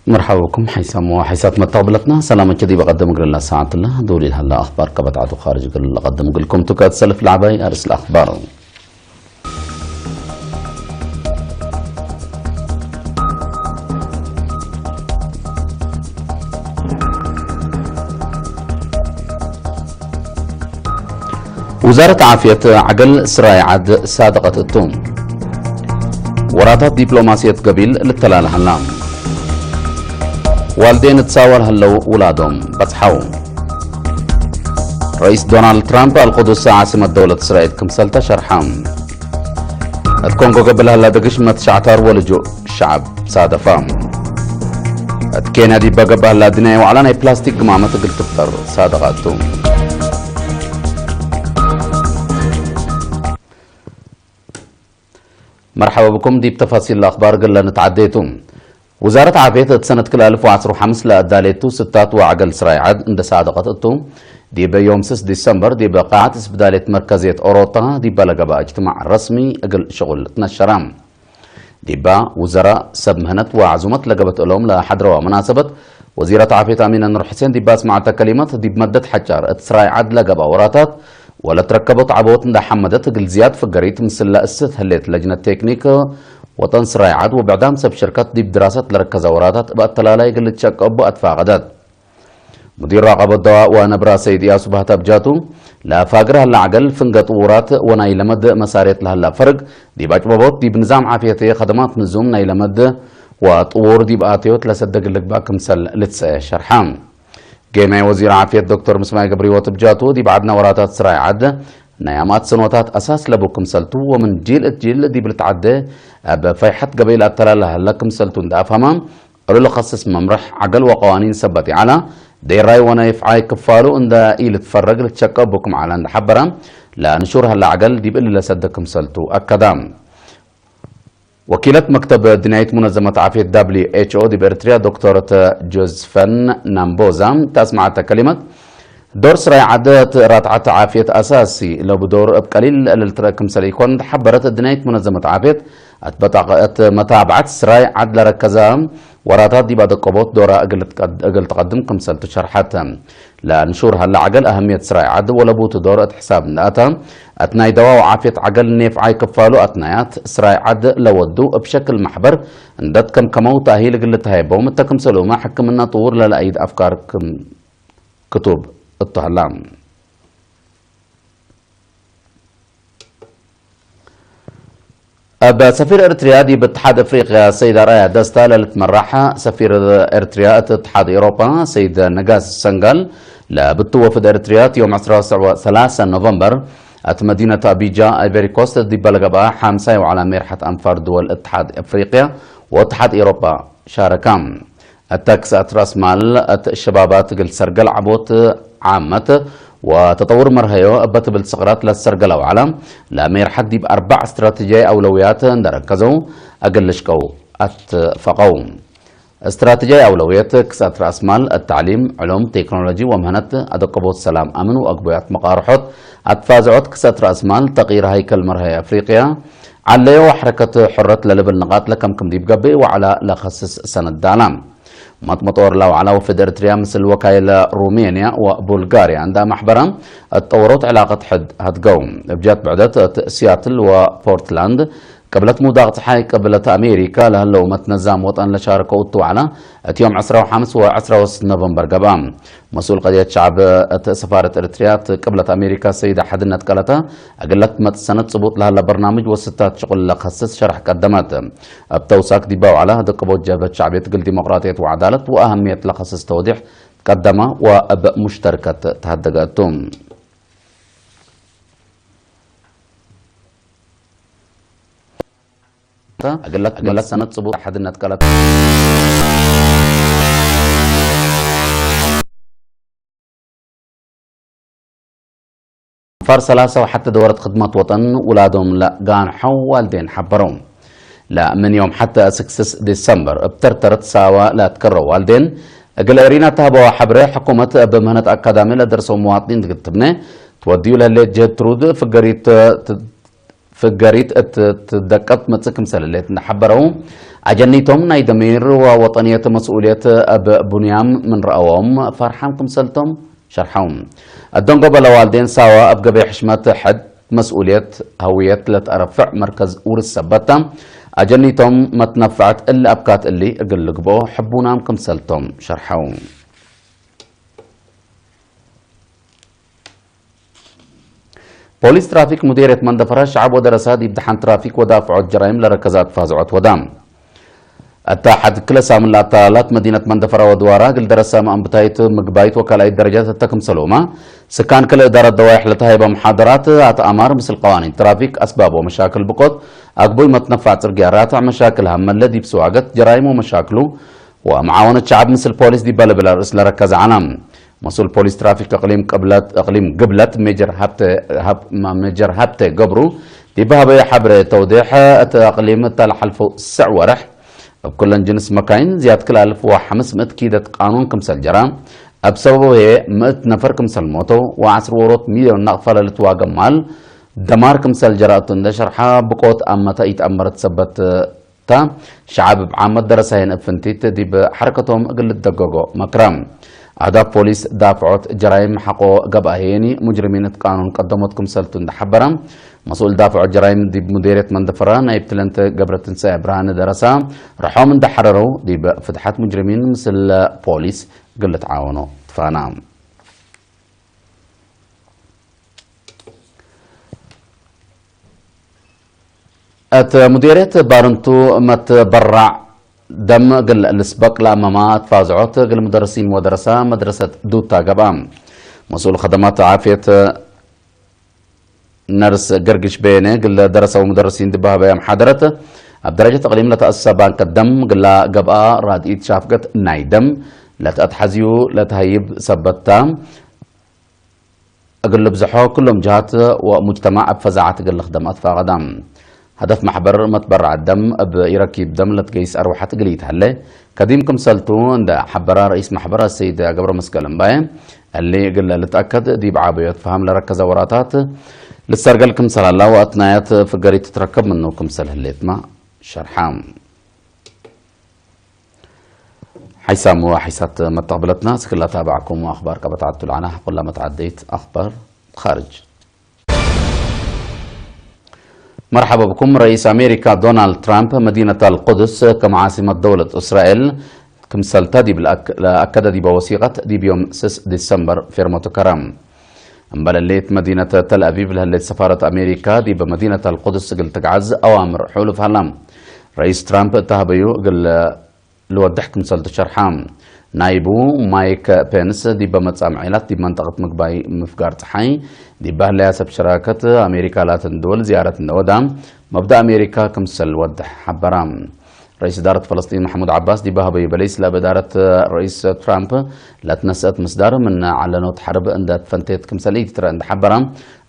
مرحبا بكم حيثم وحيثات متقبلتنا. سلامك دي بقدم قلنا ساعة الله. دولي هلا أخبار كبت عدو خارج قل قدم قلكم تكات سلف العباي أرسل أخبار. وزارة عافية عقل سراي عد صادقة التوم. وراتات دبلوماسية قبيل للتلالهلا. والدين تساور هلو ولادهم بصحو. رئيس دونالد ترامب القدس عاصمة دولة إسرائيل كمسلتا شرحا. الكونغو قبل هلا دقش متشعتر ولجو شعب صادفا. الكينيا دي بقى بهلا دنيا وعلى ناي بلاستيك قمامة قلت تفطر صادقاتو. مرحبا بكم دي بتفاصيل الأخبار قلنا نتعديتم. وزارة عافية سنة كل ألف وعشرة وخمس لأداليتو ستات وعقل سراي عد عند صادقة التو. دي بيوم ستة ديسمبر دي بقاعة سبدالية مركزية أوروتا دي بلغة بقى اجتماع رسمي أقل شغل تنشرام. ديبا وزراء سب مهنت وعزومت لقبت لهم لحضروا مناسبة. وزيرة عافية أمينة نور حسين ديبا سمعت كلمات ديب مدة حجار اتسراي عد لقبا وراتات ولا تركبت عبوت ندا حمدت قل زياد فقريت مثل لا الست هليت لجنة تكنيك وطن سراي عد وبعدام سب شركات ديب دراسة لركز وراتات بقت تلالا يقل تشك أبو أتفاقدت. مدير راقبة الدواء ونبرة سيد إياس بهتا بجاتو لا فاقر هلا عقل فنقط ورات وناي لمد مساريت لهلا فرق دي باج بابوت دي بنظام عافية خدمات نزوم ناي لمد وطور دي بآتيوت لسدق اللقبة كمسل لتسع شرحان. جيمي وزير عافية دكتور مسمى قبري وتبجاتو دي بعدنا وراتات سراي عد نيامات سنوتات أساس لبو كمسلتو ومن جيل اتجيل دي بلتعدي أب فيحت قبيل أتلا لهلا كمسلتو اند أفهمام ዕሉል ኸስስ መምርሕ ዓገል ወቀዋኒን ሰበት ይዓላ ደይራይ ወነ ይፍዓይ ክፋሉ እንደ ኢልትፈረግ ልትሸቀ ቡኩም ዓላ እንደ ሓበራ ለንሹር ሀላ ዓገል ዲብ እሊ ለሰደ ክምሰልቱ ኣከዳ። ወኪለት መክተብ ድንያይት ሙነዘመት ዓፍየት ዳብሊው ኤች ኦ ዲብ ኤርትርያ ዶክተር ጆዝፈን ናምቦዛ ተስማዓተ ከሊመት ዶር ስራይ ዓደት ራትዓት ዓፍየት ኣሳሲ ለቡ ዶር እብ ቀሊል ለልትረእ ክምሰል ኢኮን ተሓበረት ድንያይት ሙነዘመት ዓፍየት ኣትበጣቐ እት መታብዓት ስራይ ዓድ ለረከዛ ወራታት ዲብ ኣደቀቦት ዶራ እግል ትቀድ-፣ እግል ትቐድም ክምሰልቱ ሸርሓት። ለንሹር ሀላ ዓገል ኣህምየት ስራይ ዓድ ወለቡቱ ዶር እት ሕሳብ እንድኣታ፣ እት ናይ ደዋ ወዓፍየት ዓገል ኔፍዓይ ክፋሉ ኣትናያት ስራይ ዓድ ለወዱ እብ ሸክል ማሕበር እንደት ከም ከመው ተእሂል እግል ልትሃየቦም እተ ክምሰሉመ ሕክምና ጥውር ለለኣይድ ኣፍካር ክም ክቱብ እቶ ሀላ። እብ ሰፊር ኤርትርያ ዲብ እትሓድ ኣፍሪቅያ ሰይድ ኣርኣያ ደስታ ለልትመራሕ ሰፊር ኤርትርያ እት እትሓድ ኤውሮጳ ሰይድ ነጋስ ሰንጋል ለብቱ ወፍድ ኤርትርያ እቲ ዮም ዕስራ ወሰላሳ ኖቨምበር እት መዲነት ኣቢጃ ኣይቨሪ ኮስት ዲብ በለገባ ሓምሳይ ዋዕላ ሜርሓት ኣንፋር ድወል እትሓድ ኣፍሪቅያ ወእትሓድ ኤውሮጳ ሻረካ። እተ ክስኣት ራስ ማል እት ሸባባት እግል ሰርገል ዓቦት ዓመት ወተጠውር መርሀዮ እበ ትብል ስቕራት ለሰርገል ኣውዓላ ለሜርሐት ዲብ ኣርባዕ እስትራተጅያይ ኣውለውያት እንደረከዘው እግል ልሽቀው ኣትፈቀው። እስትራተጅያይ ኣውለውየት ክስኣት ራስ ማል፣ እተዕሊም፣ ዕሉም፣ ቴክኖሎጂ ወምህነት፣ ኣደቀቦት ሰላም ኣምን ወአግቦያት መቃርሖት፣ ኣትፋዝዖት ክስኣት ራስ ማል፣ ተቅይር ሃይከል መርሀዮ ኣፍሪቅያ፣ ዓለዮ ወሐረከት ሑረት ለልብል ንቃጥ ለከምክም ዲብ ገብእ ወዕላ ለኸስስ ሰነድ ዳላ። መጥመጦር ለውዓላ ወፍድ ኤርትርያ ምስል ወካይለ ሩሜንያ ወቡልጋርያ እንዳ ማሕበራ እትጠወሮት ዕላቀት ሕድ ሃድገው። እብጃት ብዕደት እት ሲያትል ወፖርትላንድ ቅብለት ሙዳቅ ፀሓይ ቅብለት ኣሜሪካ ለህለው መትነዛም ወጠን ለሻረከው እትዋዕላ እትዮም ዕስራ ወሓምስ ወዕስራ ወስት ኖቨምበር ገብኣ። መስኡል ቀድየት ሸዕብ እት ሰፋረት ኤርትርያ እት ቅብለት ኣሜሪካ ሰይዳ ሓድነት ቀለታ እግለት መጥ ሰነት ጽቡጥ ለሃላ በርናምጅ ወስታት ሽቁል ለኸስስ ሸራሕ ቀደመት። እብ ተውሳክ ዲባ ዋዕላ ደቅቦት ጀብህት ሸዕብየት እግል ዲሞቅራጥየት ወዓዳለት ወአህምየት ለኸስስ ተውዲሕ ቀደማ ወእብ ሙሽተርከት ተሃደገቱ። እግለት መለሰነት ጽቡጥ ሓድነት ቀለት። ኣንፋር ሰላሳ ወሓተ ደወረት ክድመት ወጠን ውላዶም ለጋንሐው ዋልዴን ሓበረው። ለምን ዮም ሓተ ስክስስ ዲሰምበር እብ ተርተረት ሳዋ ለትከረው ዋልዴን እግል ኤሪና ተህበዋ ሓብረ ሕኩመት እብ ምህነት ኣካዳሚ ለደርሰው መዋጥኒን ትግትብነ ትወድዩ ለህሌት ጀህድ ትሩድ ፍገሪት ት-፣ ፍገሪት እትትደቀብ መጽእ ክምሰልሌት እንዳሓበረው፣ ኣጀኒቶም ናይ ደሚር ወወጠንየት መስኡልየት ኣብ ቡንያም ምንረአዎም ፈርሓም ክምሰልቶም ሸርሐው። ኣደንጎ በለዋልዴን ሳዋ ኣብ ገበያ ሕሽመት ሕድ መስኡልየት ሀውየት ለተረፍዕ መርከዝ ውርስ ሰበታ ኣጀኒቶም መትነፍዕት እሊ ኣብካት እሊ እግል ልግብኦ ሕቡናም ክምሰልቶም ሸርሐው። ፖሊስ ትራፊክ ሙዴርየት መንደፈራ ሸዓብ ወደረሳ ዲብ ደሓን ትራፊክ ወዳፍዖት ጀራይም ለረከዛት ፋዝዖት ወዳ። እታ ሓድ ክለ ሳምን ለኣተላላት መዲነት መንደፈራ ወድዋራ ግል ደረሳ መኣንብታይት ምግባይት ወካላይት ደረጃ ተተክምሰሉማ ስካን ክል እዳረት ደዋይሕ ለተሃይበ መሓደራት ኣትኣማር ምስል ቀዋኒን ትራፊክ ኣስባብ ወመሻክል ብቆት ኣግቦይ መትነፋዕ ጽርግያ ራትዕ መሻክል ሃመለ ዲብ ስዋገት ጀራይም ወመሻክሉ ወመዓወነት ሸዓብ ምስል ፖሊስ ዲባ ለብላ ርእስ ለረከዘ ዓና። መስኡል ፖሊስ ትራፊክ እቅሊም ቅብለት እቅሊም ግብለት ሜጀር ሃብተ ሃብ- ማ- ሜጀር ሃብተ ገብሩ ዲባህበዮ ሓብረ ተውዴሕ እቲ እቅሊም እታ ለሓልፈው ስዕ ወርሕ ኣብ ኩለን ጅንስ መካይን ዝያድ ክል ኣልፍ ወሓምስ ምእት ኪደት ቃኑን ክምሰል ጀራ ኣብ ሰበቡ ህየ ምእት ነፈር ክምሰል ሞተው ወዓስር ወሮት ሚልዮን ናቕፋለልት ዋገ ማል ደማር ክምሰል ጀራእቱ እንደ ሸርሓ ብቆት ኣመታ ይትኣመረት ሰበት እታ ሸዓብ ብዓመት ደረሳይን እፍንቲት ዲብ ሓረከቶም እግል ልደገጎ መክራ። ኣህዳፍ ፖሊስ ዳፍዖት ጀራይም ሓቆ ገብኣየኒ ሙጅሪሚን እት ቃኑን ቀደሞት ክምሰልቱ እንዳሓበራ መስኡል ዳፍዖት ጀራይም ዲብ ሙዴርየት መንደፈራ ናይ ብትለንተ ገብረ ትንሳኤ ብርሃነ ደረሳ ርሖም እንዳሓረረው ዲብ ፍትሓት ሙጅሪሚን ምስል ፖሊስ ግል ትዓወኖ ትፋና። እት ሙዴርየት ባርንቱ መትበራዕ ደም ግል ልስበቅ ለኣመማ ትፋዝዖት ግል ሙደርሲን ወደረሳ መድረሰት ዱታ ገብኣ። መስኡል ኸደማት ዓፍየት ነርስ ገርግሽ በየነ ግል ደረሰው ሙደርሲን ድባህበያ መሓደረት ኣብ ደረጃ ተቅሊም ለተኣሰሳ ባንከ ደም ግላ ገብኣ ራድኢት ሻፍገት ናይ ደም ለተኣትሓዝዩ ለተሃይብ ሰበታ እግል ልብዝሖ ኩሎም ጅሃት ወሙጅተማዕ ኣብ ፈዛዓት እግል ልኽደም ኣትፋቐዳ። ሀደፍ ማሕበር መትበራዕ ደም እብ ኢረኪብ ደም ለትገይስ ኣርዋሓት እግል ይትሃለ ከዲም ክምሰልቱ እንደ ሓበራ ረኢስ ማሕበር ኣሰይድ ገብረ መስቀል እምባየ እሊ እግል ልትኣከድ ዲብ ዓበዮት ፈሃም ለረከዘ ወራታት ልሰርገል ክምሰል ኣላ ወኣትናያት ፍገሪት ትትረከብ ምኑ ክምሰል ህሌትማ ሸርሓ። ሓይሳም ወሓይሳት መተቕብለትና ስክላ ታባዕኩም ኣኽባር ቀበታት ዓቱል ዓና ኩላ መትዓደይት ኣኽባር ኻርጅ። مرحبا بكم. رئيس أمريكا دونالد ترامب مدينة القدس كم عاصمة دولة إسرائيل كم سلتا دي بالأك-، لأكد دي بوثيقة دي بيوم ستة ديسمبر فيرموتو كرام. እምበለሌት መዲነት ተልኣቪቭ ለህሌት ሰፋረት ኣሜሪካ ዲብ መዲነት ኣልቁድስ እግል ትግዓዝ ኣዋምር ሑሉፍ ሃላ። ረኢስ ትራምፕ እተሃበዩ እግል ልወድሕ ክምሰል ተሸርሓ። ናይቡ ማይክ ፔንስ ዲበ መጻም ዒላት ዲብ መንጠቐት ምግባይ ምፍጋር ጸሓይ ዲበ ህለያ ሰብ ሸራከት ኣሜሪካ ላትን ድወል ዝያረት እንደወዳ መብዳ ኣሜሪካ ክምሰል ወድሕ ሓበራ። ረኢስ እዳረት ፈለስጢን ማሕሙድ ዓባስ ዲበ ሀበዩ በለይስ ለብ እዳረት ረኢስ ትራምፕ ለትነስአት ምስዳር ምን ዓለኖት ሐርብ እንደ ትፈንቴት ክምሰል ኢትትረ እንደ ሐበራ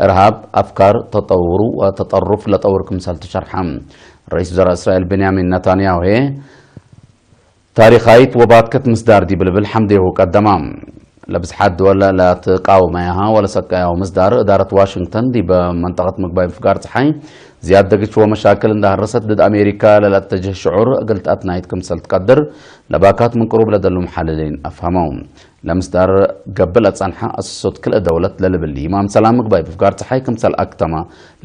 እርሃብ ኣፍካር ተጠውሩ ወተጠሩፍ ለጠውር ክምሰል ተሸርሓ። ረኢስ ወዘራ እስራኤል ቤንያሚን ነታንያሁ ሄ ታሪኻይት ወባትከት ምስዳር ዲብልብል ሐምዴሁ ቀደማ። ለብዝሓት ድወል ላትቃወመያሃ ወለሰቀያሁ ምስዳር እዳረት ዋሽንግተን ዲበ መንጠቐት ምግባይ ምፍጋር ጸሓይ ዝያድ ደግች ወመሻክል እንዳሃረሰት ድድ ኣሜሪካ ለላተጀህ ሽዑር እግል ትኣትናይት ክምሰል ትቀድር ለባካት ምን ቅሩብ ለደሉ መሓልሊን ኣፍሃመው። ለምስዳር ገብእ ለጸንሐ ኣሰሶት ክልእ ደውለት ለልብል ይማም ሰላም ምግባይ ብፍጋር ጸሓይ ክምሰል ኣክተማ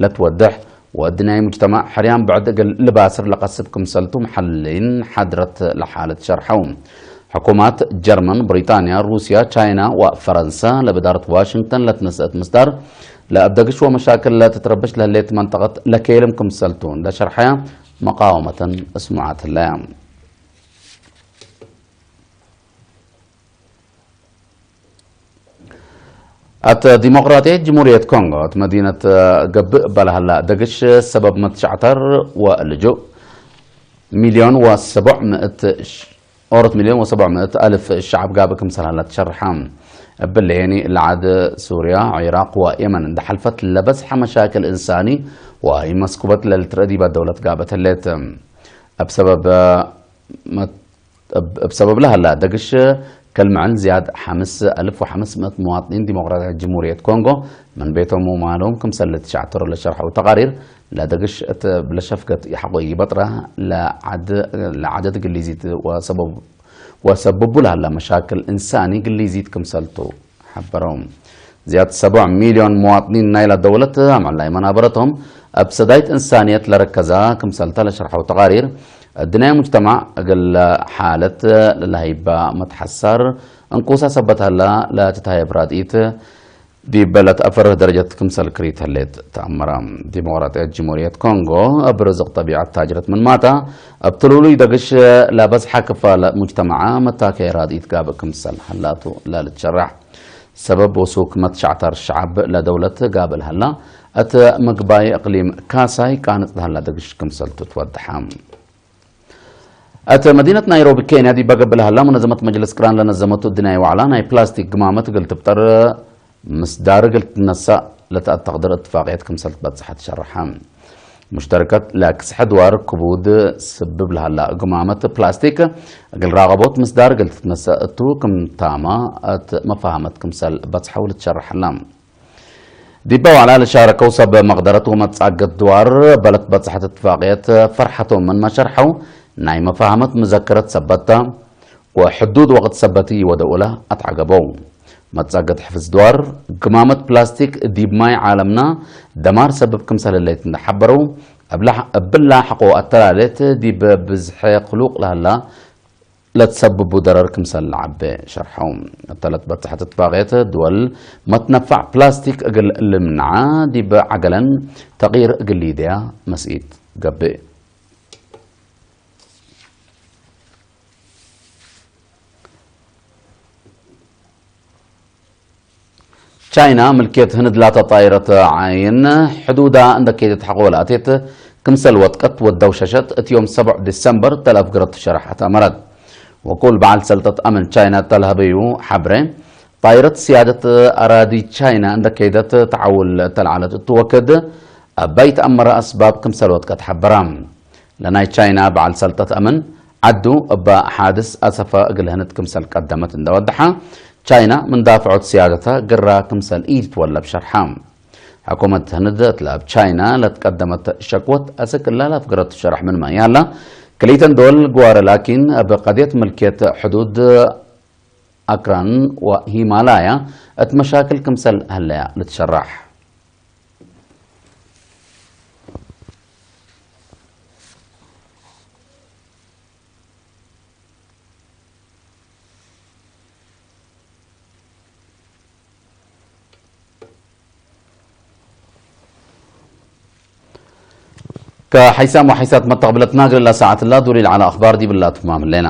ለትወድሕ ወዲ ናይ ሙጅተማዕ ሕርያን ብዕድ እግል ልባስር ለቀስብ ክምሰልቱ መሓልሊን ሓድረት ለሓለት ሸርሐው። ሕኩማት ጀርመን፣ ብሪጣንያ፣ ሩስያ፣ ቻይና ወፈረንሳ ለብዳርት ዋሽንግተን ለትነስአት ምስዳር ለእብ ደግሽ ወመሻክል ለትትረበሽ ለህሌት መንጠቐት ለኬልም ክምሰልቱ እንደ ሸርሐያ መቃወመተን እስሙዓት ህለያ። ኣት ዲሞቅራጥያት ጅሙርየት ኮንጎ፣ ኣት መዲነት ገብእ በላህላ ደግሽ ሰበብ መትሻዕታር ወልጁእ ሚልዮን ወሰቡዕ ምእት ሽ-፣ ኦሮት ሚልዮን ወሰቡዕ ምእት ኣልፍ ሸዓብ ጋብ ክምሰል ሃላ ትሸርሓ። እብል ለየኒ ለዓድ ሱርያ፣ ዒራቅ ወየመን እንደ ሐልፈት ለበዝሐ መሻክል እንሳኒ ወኢመስኩበት ለልትረዲባ ደውለት ጋበት ህሌት። ኣብ ሰበብ መት-፣ እብ-፣ እብ ሰበብ ለሀላ ደግሽ ከልምዕል ዝያድ ሓምስ ኣልፍ ወሓምስ ምእት መዋጥኒን ዲሞክራሲያት ጅሙርየት ኮንጎ ምን ቤቶም ወማሎም ክምሰል ልትሸዕተሮ ለሸርሐው ተቃሪር ለደግሽ እት ብለሸፍገት ይሐቆ ይበጥራ ለዓድ-፣ ለዓደድ ግሊዚት ወሰበብ-፣ ወሰብቡ ለሀላ መሻክል እንሳኒ ግሊዚት ክምሰልቱ ሐበረው። ዝያድ ሰቡዕ ሚልዮን መዋጥኒን ናይላ ደውለት ኣምዕላይ መናበረቶም ኣብ ሰዳይት እንሳንየት ለረከዛ ክምሰልታ ለሸርሐው ተቃሪር፣ እድናይ ሙጅተማዕ እግል ሓለት ለላሂባ መትሐሳር እንቁሳ ሰበት ሀላ ለትታየብ ራድኢት ዲበለት ኣፈርህ ደረጀት ክምሰል ክሪት ህሌት ተኣመራ። ዲሞክራጥያት ጅሙርየት ኮንጎ ኣብ ርዝቕ ጠቢዓት ታጅረት ምን ማታ፣ ኣብ ትሉሉይ ደግሽ ለበዝሓ ክፋል ሙጅተማዓ መታከይ ራድኢት ጋብእ ክምሰል ሀላቱ ለልትሸራሕ። ሰበብ ወሱክ መትሻዕታር ሸዓብ ለደውለት ጋብል ሀላ፣ እት ምግባይ እቅሊም ካሳይ ቃንጽ ሀላ ደግሽ ክምሰል ትትወድሓ። እት መዲነት ናይሮቢ ኬንያ ዲባ ገብለ ሀላ፣ ሙነዘመት መጅልስ ቅራን ለነዘመቱ ድናይ ዋዕላ ናይ ፕላስቲክ ግማመት እግል ትብጠር ምስዳር እግል ትነሳእ ለተኣተቅድር እትፋቅየት ክምሰል ትበጽሐ ትሸርሐ። ሙሽተርከት ለክስሐ ድዋር ክቡድ ስብብ ለሀላ ግማመት ፕላስቲክ እግል ራቀቦት ምስዳር እግል ትትነሳእ እቱ ክምታማ እት መፋሃመት ክምሰል በጽሐው ልትሸርሐላ። ዲበ ዋዕላ ልሻረከው ሰብ መቅደረት ወመጻገት ድዋር በለት በጽሐት እትፋቅየት ፈርሐቶም ምን መሸርሐው ናይ መፋሃመት ምዘክረት ሰበታ ወሕዱድ ወቅት ሰበት ይወደኡላ ኣትዓገበው። መጻገት ሕፍዝ ድዋር ግማመት ፕላስቲክ ዲብ ማይ ዓለምና ደማር ሰብብ ክምሰል ህለይት እንደሓበረው፣ እብላ-፣ እብላ ሐቆ ኣተላሌት ዲብ ብዝሐ ክሉቅ ለህላ ለትሰብቡ ደረር ክምሰል ለዓበ ሸርሐው። እተለት በጽሐት እትፋቅየት ድወል መትነፋዕ ፕላስቲክ እግል ልምንዓ ዲብ ዓገለን ተቅይር እግል ሊድያ መስኢት ገብእ። ቻይና ምልክየት ህንድ ላታ ጣይረት ዓይን ሕዱዳ እንደ ከይደት ሐቆ ለኣቴት ክምሰል ወጥቀት ወዳው ሸሸት እቲ ዮም ሰብዕ ዲሰምበር ተልኣፍ ግረት ሸረሓት ኣመረት። ወኩል በዓል ሰልጠት ኣመን ቻይና ተልሀበዩ ሐብረ ጣይረት ስያደት ኣራዲ ቻይና እንደ ከይደት ተዓውል ተልዓለት እትወክድ ኣባይ ተኣመረ ኣስባብ ክምሰል ወጥቀት ሐበራ። ለናይ ቻይና በዓል ሰልጠት ኣመን ዓዱ እባ ሓድስ ኣሰፈ እግል ህንድ ክምሰል ቀደመት እንደወድሓ፣ ቻይና ምን ዳፍዖት ስያደታ ግራ ክምሰል ኢድ ትወለብ ሸርሓ። ሕኩመት ህንድ እትለ ኣብ ቻይና ለትቀደመት ሸክወት ኣሰክላ ላፍግረት ሸርሕ ምን ማያላ፣ ክልኢተን ደወል ግዋረ ላኪን ኣብ ቀድየት ምልክየት ሕዱድ ኣክራን ወሂማላያ እት መሻክል ክምሰል ህለያ ልትሸራሕ። ከሓይሳም ወሓይሳት መተቕብለትና ግልላ ሰዓት ላ ዱሪ ለዓለ ኣኽባር ዲብላ ትማም ኣለና።